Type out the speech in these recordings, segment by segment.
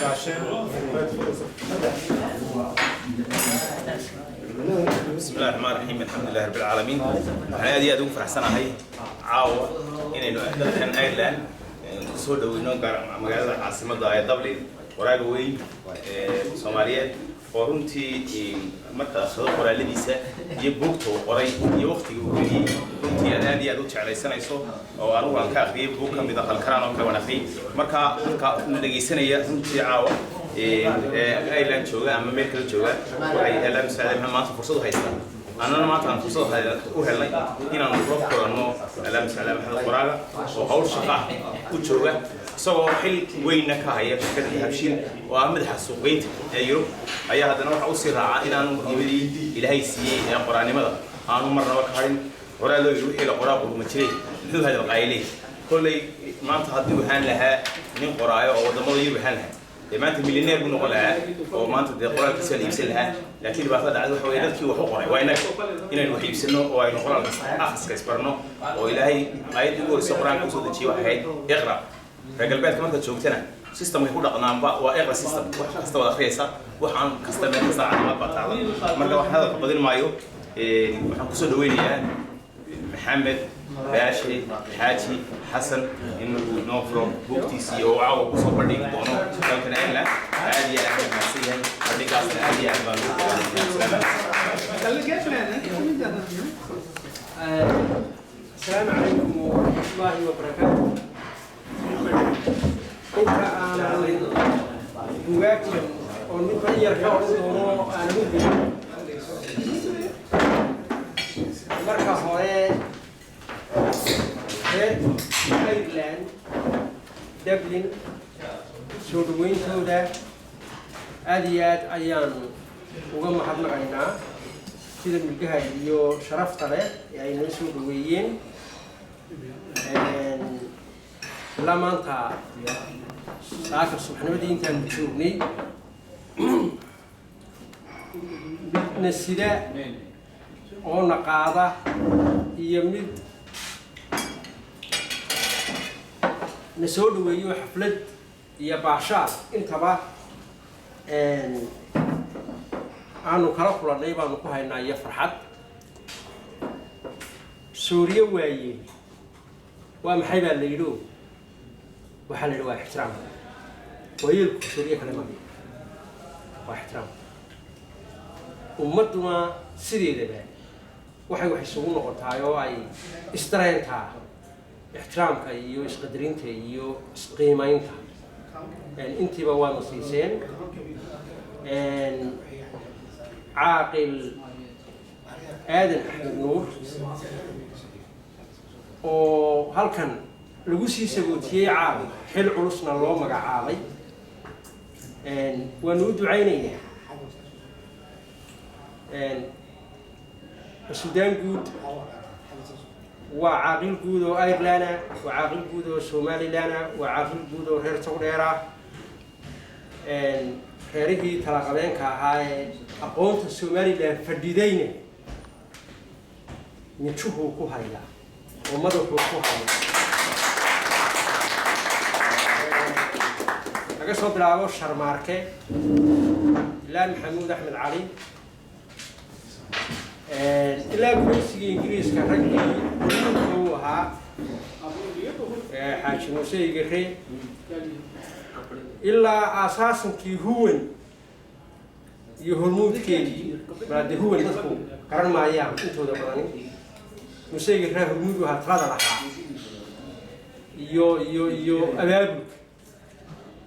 بسم الله الرحمن الرحيم، الحمد لله رب العالمين. Waxaan aad iyo aad ugu faraxsanahay caawa inaynu dalkan Ireland kusoo dhaweyno, gaar magaalada caasimadda ee Dublin, qoraaga weyn ee Soomaaliyeed oo runtii marka akhrido qoraaladiisa iyo buugta uu qoray iyo waqtiga uu geliyey, runtii aad aad iyo aad u jeclaysanayso, oo anigu aan ka akhriyay buug ka mid a Qalkaraan oo kale waan akhriyay. Marka dadka na dhegaysanaya runtii caawa Ireland jooga ama meel kale jooga, waxay Allahumma salli maanta fursad u haystaa, annana maanta aan fursad u helnay inaanu kula kulanno, Allahumma salli Maxamed, qoraaga oo hawl shaqa ah u jooga, isagoo xil weynna ka haya shirkadda Dahabshiil oo ah madaxa suuqgeynta ee Yurub, ayaa haddana waxa usii raaca inaanu hibadii Ilaahay siiyey ee qoraanimada aanu marnaba ka harin. Horaa loo yidhi, wixii la qoraa quruma jiray, muxuu hadal qayley. Kolley maanta haddii waxaan lahaa nin qoraayo oo waddamada Yurub waxaan lahaa, dee maanta milyaneer buu noqon lahaa oo maanta dee qoraalkiisa la iibsan lahaa. Laakiin dhibaatada dhacda waxa weye, dadkii wax u qoray waa innaga, inaynu wax iibsano oo aynu qoraalka akhriska isbarno, oo Ilaahay aayaddii ugu horreysay Qur-aanka usoo dejiyey waxay ahayd "Iqra". Reer galbeedka markaad joogtana systemkay ku dhaqnaanba waa iqra system. Wax kasta waad akhriyaysaa, waxaan kasta meel kasta calaamad baa taala. Marka wax hadalka badin maayo, waxaan kusoo dhaweynayaa Maxamed Baashe Xaaji Xasan inuu noo furo buugtiisii oo caawa kusoo bandhigi doono dalkan Ireland. Aad iyo aad baan mahadsan yahay, bandhigaasna aad iyo aad baan ugu. السلام عليكم ورحمة الله وبركاته. Inta aanan bugaagtan oo mid yar ka odhan doono aanan u gelin, marka hore reer Ireland, Dublin, soo dhaweyntooda aada iyo aad ayaan uga mahadnaqaynaa, sida milgaha iyo sharafta leh ee ay noo soo dhaweeyeen. Ilaa maanta saaka subaxnimadii intaanu joognay, midna sida oo na qaada iyo mid na soo dhaweeyo, xaflad iyo baashaal intaba aanu kala kulannay baanu ku haynaa iyo farxad. Sooriye waaye waa maxay baa la yidhi? O waxaa la yidhi waa ixtiraam. Waayeelku sooriye kale ma waa ixtiraam. Ummadduna sideedaba waxay wax isugu noqotaay oo ay isdareentaa ixtiraamka iyo isqadarinta iyo isqiimaynta. Intiiba waadna siiseen. Caaqil Aadan Axmed Nuur oo halkan lagu sii sagootiyey caawi, xil culusna loo magacaabay, waanu u ducaynaynaa. Suldaan guud waa caaqil guud oo Ireland ah, waa caaqil guud oo Somaliland ah, waa caaqil guud oo reer Togdheer ah. Reerihii talaqabeenka ahaa ee aqoonta Somaliland fadhidayna mijuhuu ku hayaa oo madaxuu ku hayaa, laga soo bilaabo Sharmaarke ilaa Maxamuud Axmed Cali ilaa gumaysigii Ingiriiska, raggii hormuudka uu ahaa Xaaji Muuse Igare, ilaa aasaasankii Huwan iyo hormuudkeedii. Maade Huwan dadku garan maayaan intooda badani. Muuse Igare hormuud u ahaa, talada lahaa iyo abaabulka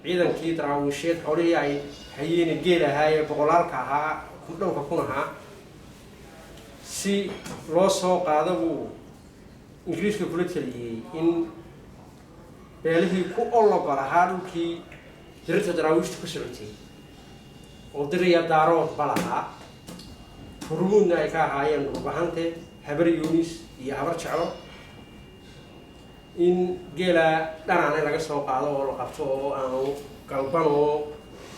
ciidankii Daraawiisheed, xoolihii ay hayeene geel ahaa ee boqolaalka ahaa, dhowrka kun ahaa, si loo soo qaado buu Ingiriiska kula taliyey in beelihii ku ologa lahaa dhulkii dirirta Daraawiishta ku socotay oo Diriya Daaroodba lahaa, hormuudna ay ka ahaayeen Dhulbahante, Habar Yunis iyo Habar Jeclo, in geela Dhanaane laga soo qaado oo la qabto oo aanu galban oo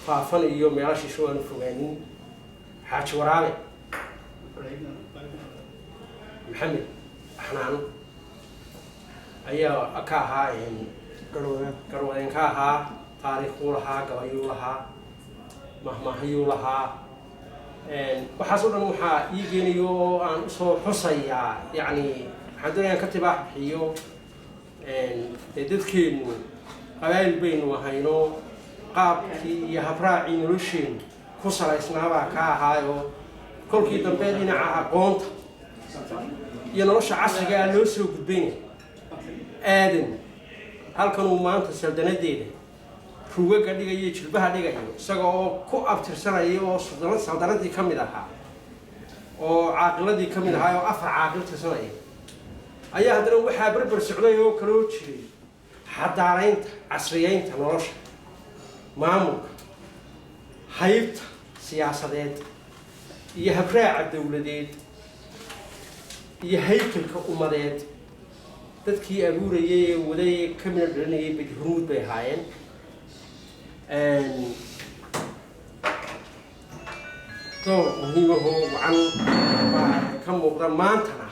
faafan iyo meelo shisho aanu fogaanin. Xaaji Waraabe Maxamed Axnaan ayaa ka ahaa garwadeen ka ahaa. Taariikhuu lahaa, gabayuu lahaa, mahmahyuu lahaa. Waxaas oo dhan waxaa ii geenayo oo aan usoo xusayaa, yacni waxaan doonayaan ka tibaax bixiyo dee dadkeennu qabaayil baynu ahayno, qaabkii iyo habraacii nolosheennu ku salaysnaabaa ka ahaayo. Kolkii dambe dhinaca aqoonta iyo nolosha casriga ah loo soo gudbayna, Aadan halkanuu maanta saldanadeeda rugaga dhigayo, jilbaha dhigayo, isaga oo ku abtirsanaya oo saldanadii ka mid ahaa oo caaqiladii ka mid ahaa oo afar caaqil tirsanaya, ayaa haddana waxaa berber socday oo kaloo jiray xadaaraynta, casriyeynta nolosha, maamulka, haybta siyaasadeed iyo habraaca dowladeed iyo haykalka ummadeed. Dadkii abuurayay ee waday ka mina dhalinayay badi hormuud bay ahaayeen. Door muhiimahoo wacan baa ka muuqda. Maantana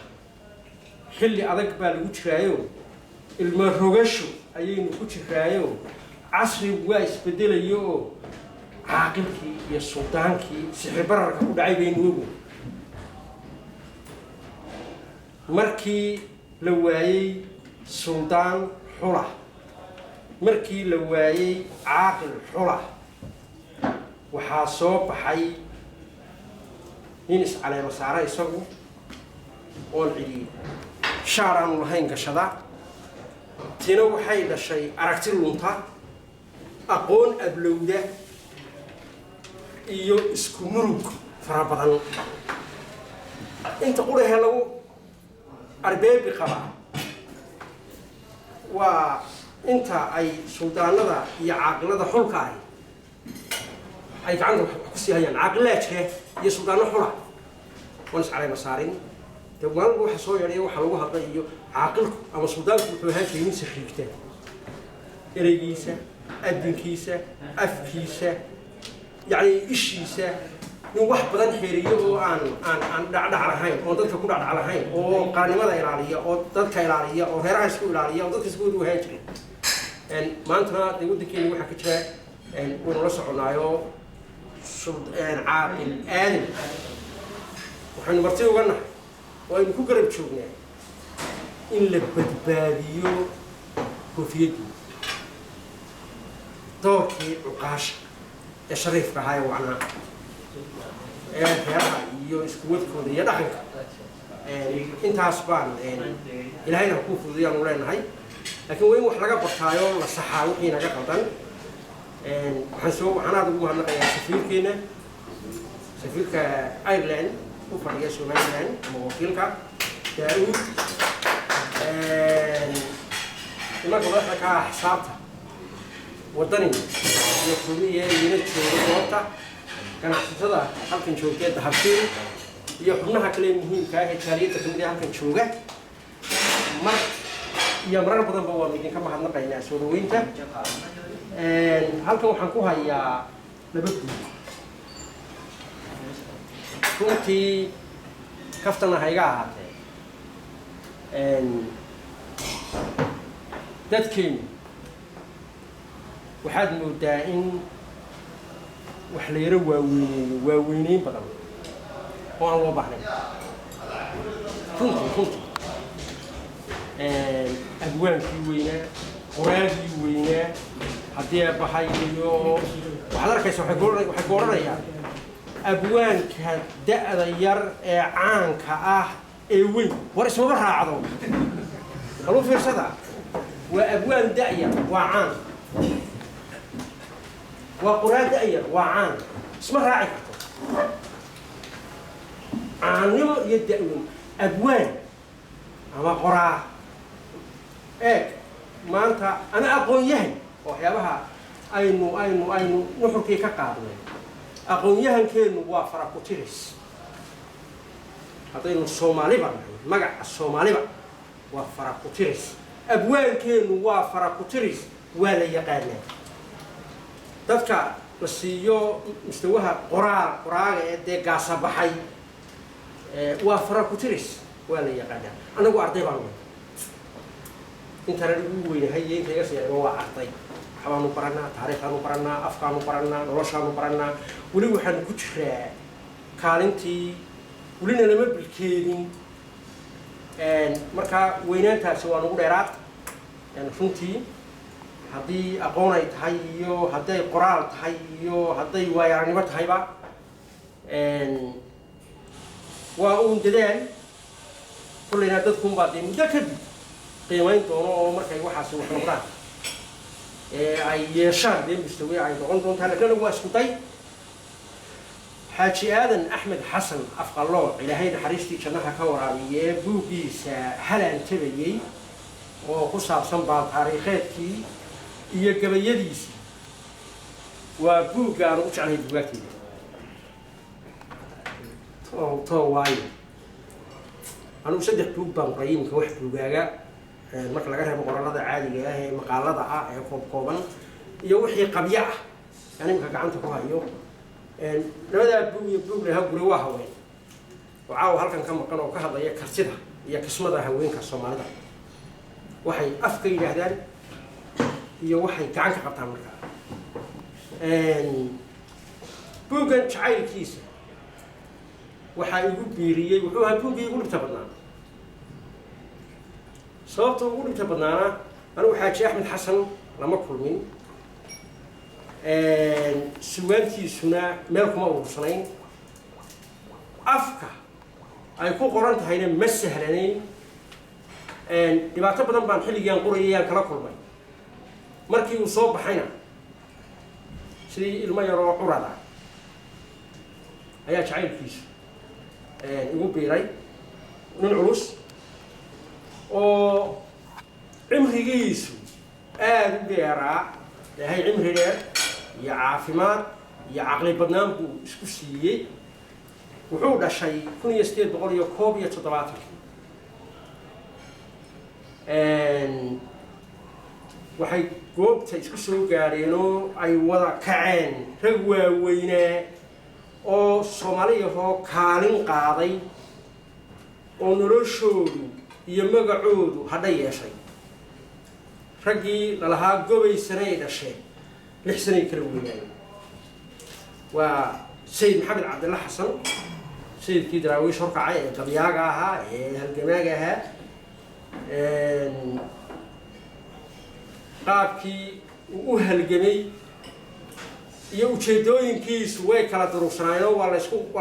xilli adag baa lagu jiraayo, ilmo rogasho ayaynu ku jiraayo, casrigu waa isbedelayo oo caaqilkii iyo suldaankii sixir bararka ku dhacay baynu ogu. Markii la waayey suldaan xula, markii la waayey caaqil xula, waxaa soo baxay nin iscaleemo saara isagu oon cidi shaar aanu lahayn gashada. Tina waxay dhashay aragti lunta, aqoon ablowda iyo isku murug fara badan. Inta qurahee lagu arbeebi qabaa waa inta ay suldaanada iyo caaqilada xulka ahi ay gacanta wax ku sii hayaan. Caaqilaa jira iyo suldaano xula oon iscaleema saarin. Dee maalinba waxa soo yeedhay waxa lagu hadlay iyo caaqilku ama suldaanku wuxuu ahaan jiray nin sariigta ereygiisa, adinkiisa, afkiisa, yacni ishiisa, nin wax badan xeeriyo oo aan dhacdhac lahayn, oo dadka ku dhacdhac lahayn, oo qaranimada ilaaliya, oo dadka ilaaliya, oo reeraha isku ilaaliya, oo dadka isku wadu ahaan jiray. Maantana dee waddankeeni waxaa ka jira waynu la soconaayo. Caaqil Aadan waxaynu marti uga nahay oo aynu ku garab joognaa in la badbaadiyo koofiyaddii, doorkii cuqaasha ee shariifka ahaa ee wacnaa ee reeraha iyo iskuwadkooda iyo dhaqanka. Intaas baan Ilaahayna kuu fududayaanu leenahay, laakiin waa in wax laga bartaayo, la saxaa wixii naga qaldan. Waxaan aada ugu mahadnaqayaa safiirkeena, safiirka Ireland u fadhiya Somaliland ama wakiilka Daa-uud, nimanka madaxda ka ah xisaabta Waddani iyo Kulmiye iyana jooga goobta, ganacsatada halkan joogta ee Dahabshiil iyo xubnaha kale ee muhiimka ah ee jaaliyadda kamid ee halkan jooga. Mar iyo marar badanba waanu idinka mahadnaqaynaa soo dhaweynta. Halkan waxaan ku hayaa laba guud, runtii kaftana ha iga ahaatee. Dadkeenu waxaad moodaa in wax la yaro waaweyneeyo, waaweyneyn badan oo aan loo baahnayn. Runtii abwaankii weynaa, qoraagii weynaa, haddii abahay iyo waxaad arkaysa waxay ku odhanayaan abwaanka da'da yar ee caanka ah ee weyn. War ismaba raacdo, halu fiirsada. Waa abwaan da'yar, waa caan, waa qoraa da'yar, waa caan. Isma raaci karto caannimo iyo da'weyn, abwaan ama qoraa. Eeg maanta ana aqoon-yahan oo waxyaabaha aynu nuxurkii ka qaadnay, aqoon-yahankeennu waa farakutiris. Haddaynu Soomaaliba nahay, magaca Soomaaliba waa farakutiris. Abwaankeennu waa farakutiris, waa la yaqaanaa. Dadka la siiyo mustawaha qoraal qoraaga ee dee gaasabaxay waa farakutiris, waa la yaqaanaa. Annagu arday baan nahay, intaan ugu weynahay iyo inta iga sii waa arday. Waxbaanu baranaa, taariikhaanu baranaa, afkaanu baranaa, noloshaanu baranaa. Weli waxaanu ku jiraa kaalintii, welina lama bilkeedin. Marka weynaantaasi waa nagu dheeraad runtii, haddii aqoon ay tahay iyo hadday qoraal tahay iyo hadday waayo-aragnimo tahayba. Waa uun dadaal kullayna dadkuunbaa dee muddo kadib qiimayn doono, oo markay waxaasi wax noqdaan ee ay yeeshaan dee mustawi ay noqon doontaa. Lakin anagu waa isku day. Xaaji Aadan Axmed Xasan Afqalooc, Ilaahay naxariistii jannaha ka waraabiye, buuggiisa Halaan Tabayey oo ku saabsan baal taariikheedkii iyo gabayadiisii waa buugga aan ugu jeclahay buugaagteyda. To waayo anugu saddex buug baan qoray iminka, wax buugaaga marka laga reebo qorallada caadiga ah ee maqaalada ah ee koob kooban iyo wixii qabyo ah aan iminka gacanta ku hayo. Labadaa buug iyo buug laha Guri Waa Haween oo caawa halkan ka maqan, oo ka hadlaya kartida iyo kismada haweenka Soomaalida, waxay afka yidhaahdaan iyo waxay gacan ka qabtaan. Markaa buuggan jacaylkiisa waxaa igu biiriyey, wuxuu ahaa buuggii igu dhibta badnaa. Sababta ugu dhibta badnaana, anigu Xaaji Axmed Xasan lama kulmin, sugaantiisuna meel kuma urursanayn, afka ay ku qoran tahayna ma sahlanayn. Dhibaato badan baan xilligiiaan qorayay aan kala kulmay. Markii uu soo baxayna, sidii ilmo yaroo curada ayaa jacaylkiisu igu biiray. Nin culus oo cimrigiisu aada u dheeraa, Ilaahay cimri dheer iyo caafimaad iyo caqli badnaan buu isku siiyey. Wuxuu dhashay 1871-kii. Waxay goobta isku soo gaadheen oo ay wada kaceen rag waaweynaa oo Soomaaliyahoo kaalin qaaday oo noloshoodu iyo magacoodu hadha yeeshay. Raggii lalahaa gobay sanay dhasheen, 6 sanay kala weynaayeen, waa Sayid Maxamed Cabdilla Xasan, sayidkii Daraawiish horkacay ee gabyaaga ahaa ee halgamaaga ahaa. Qaabkii uu u halgamay iyo ujeedooyinkiisu way kala durugsanaayeen oo waa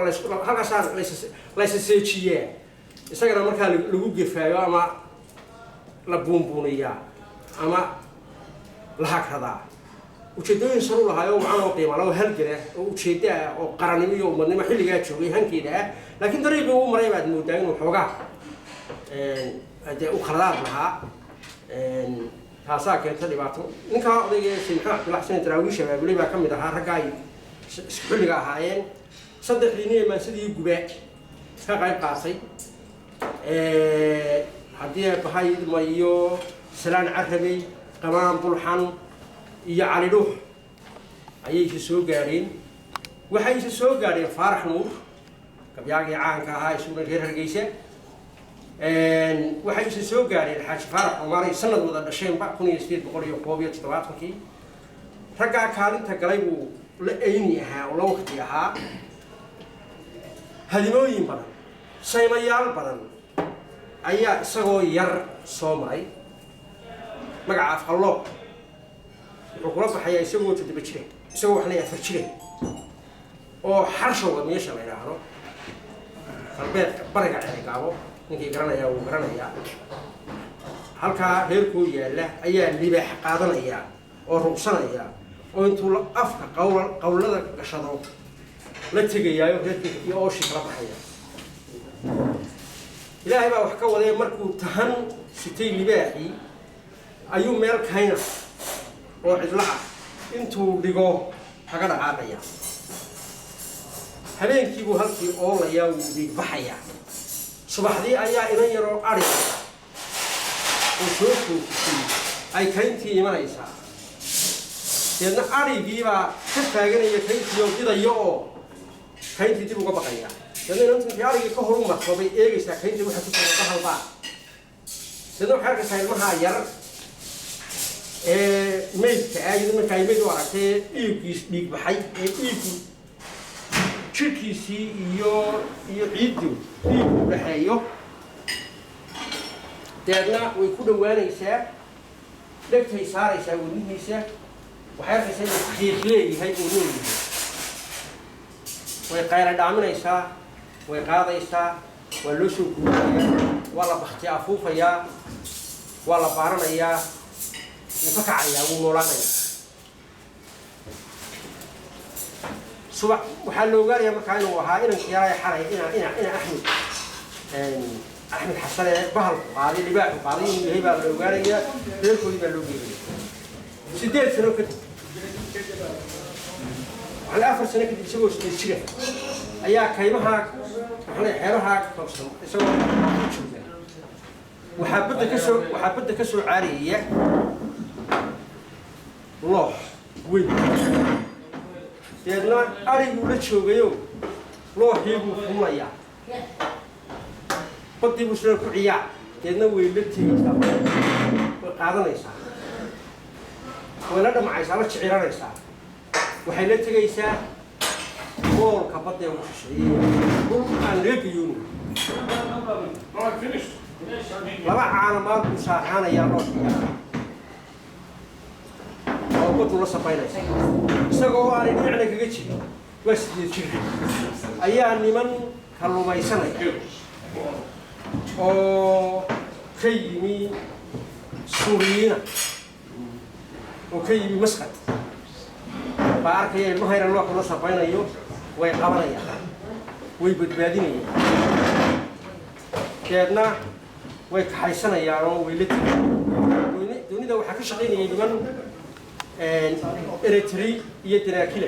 laysku halkaasaa laysa seejiyaa, isagana markaa lagu gefaayo ama la buunbuuniyaa ama la hagradaa. Ujeedooyin sar u lahaay oo wacan oo qiimala oo halgana oo ujeeddo ah oo qarannimo iyo umadnimo xilligaa joogay hankeeda ah, laakiin dariiqii uu maray baad moodaa inuu xoogaa dee u khaladaad lahaa. Taasaa keenta dhibaato. Ninkaa odayga Sayid Maxamed Cabdulla Xasan Daraawiish abaabuley baa ka mid ahaa ragga ay isku xilliga ahaayeen. Saddexdii nin ee maansadii guba ka qayb qaatay, haddii ay bahay iyo Salaan Carabey, Qamaan Bulxan iyo Cali Dhuux ayay isa soo gaadheen. Waxay isa soo gaadheen Faarax Nuur, gabyaagii caanka ahaa, isaguna reer Hargeysa. Waxay isa soo gaadheen Xaaji Faarax Cumar ay sanad wada dhasheenba, 1871-kii. Raggaa kaalinta galay buu la eyni ahaa oo la waqti ahaa. Hadimooyin badan, saymayaal badan ayaa isagoo yar soo maray. Magaca Afqallooc wuxuu kula baxayaa isagoo 7 jire, isagoo wax leeyahay 4 jire, oo Xarshowga meesha la yidhaahdo, galbeedka bariga Ceerigaabo, ninkii garanayaa wuu garanayaa, halkaa reerkoo yaalla ayaa libaax qaadanaya oo ruqsanaya oo intuu afka qawlada gashado la tegayaayo reerkii iyo ooshii kala baxaya. Ilaahay baa wax ka wadee, markuu tahan sitay libaaxii ayuu meel kayna oo cidlo ah intuu dhigo kaga dhaqaaqaya. Habeenkii buu halkii oolayaa, wuu dhiigbaxayaa. Subaxdii ayaa inan yaroo adhi oo soo foofisay ay kayntii imanaysaa. Deedna adhigiibaa ka taaganaya kayntii oo didaya oo kayntii dib uga baqaya. Deedna inantu intay adhigii ka horu marto bay eegaysaa kayntii waxa ku jira bahalbaa. Deedna waxay arkaysaa ilmahaa yar. Ee meydka ah, iyadu marka ay meyd u aragtay, dhiiggiis dhiig baxay ee dhiiggu jirkiisii iyo ciiddu dhiiggu u dhexeeyo. Deedna way ku dhowaanaysaa, dhegtay saaraysaa wadnihiisa. Waxay arkaysaa inuu qiiq leeyahay oo nool yahay. Way qayla dhaaminaysaa, way qaadaysaa, waa loo soo guurayaa, waa la bakti afuufayaa, waa la baaranayaa. Wuu ka kacayaa, wuu noolaanayaa. Subax waxaa la ogaanayaa markaa inuu ahaa inankii yaraa xalay ina Axmed Xasan ee bahalku qaaday, libaaxu qaaday inuu yahay baa la ogaanayaa. Reerkoodii baa loo geeyay. 8 sano kadib, waxaa 4 sano kadib, isagoo 8 jira ayaa kaymaha, waxaa xeebaha koobsan isagoo ku jooga, waxaa badda ka soo caariyaya loox weyn. Deedna ariguu la joogayo, looxii buu fuulayaa, baddii buu isla ku ciyaa. Deedna way la tegaysaa, way qaadanaysaa, way la dhamacaysaa, la jiciranaysaa. Waxay la tegaysaa moolka badda ee ugu shisheeyey, dhul aan laga gayoonin. 2 caano maal buu saarxaanayaa looxiya oo baddu la sabaynaysa, isagoo aanay dhinacna kaga jirin. Waa 8 jir. Ayaa niman kalluumaysanaya oo ka yimi Suuriyiina oo ka yimi Masqad baa arkaya ilmahayna looxu la sabaynayo. Way qabanayaan, way badbaadinayaan, deedna way kaxaysanayaan oo way la tegayaan. Doonida waxaa ka shaqaynayay niman Eritri iyo Danaakila.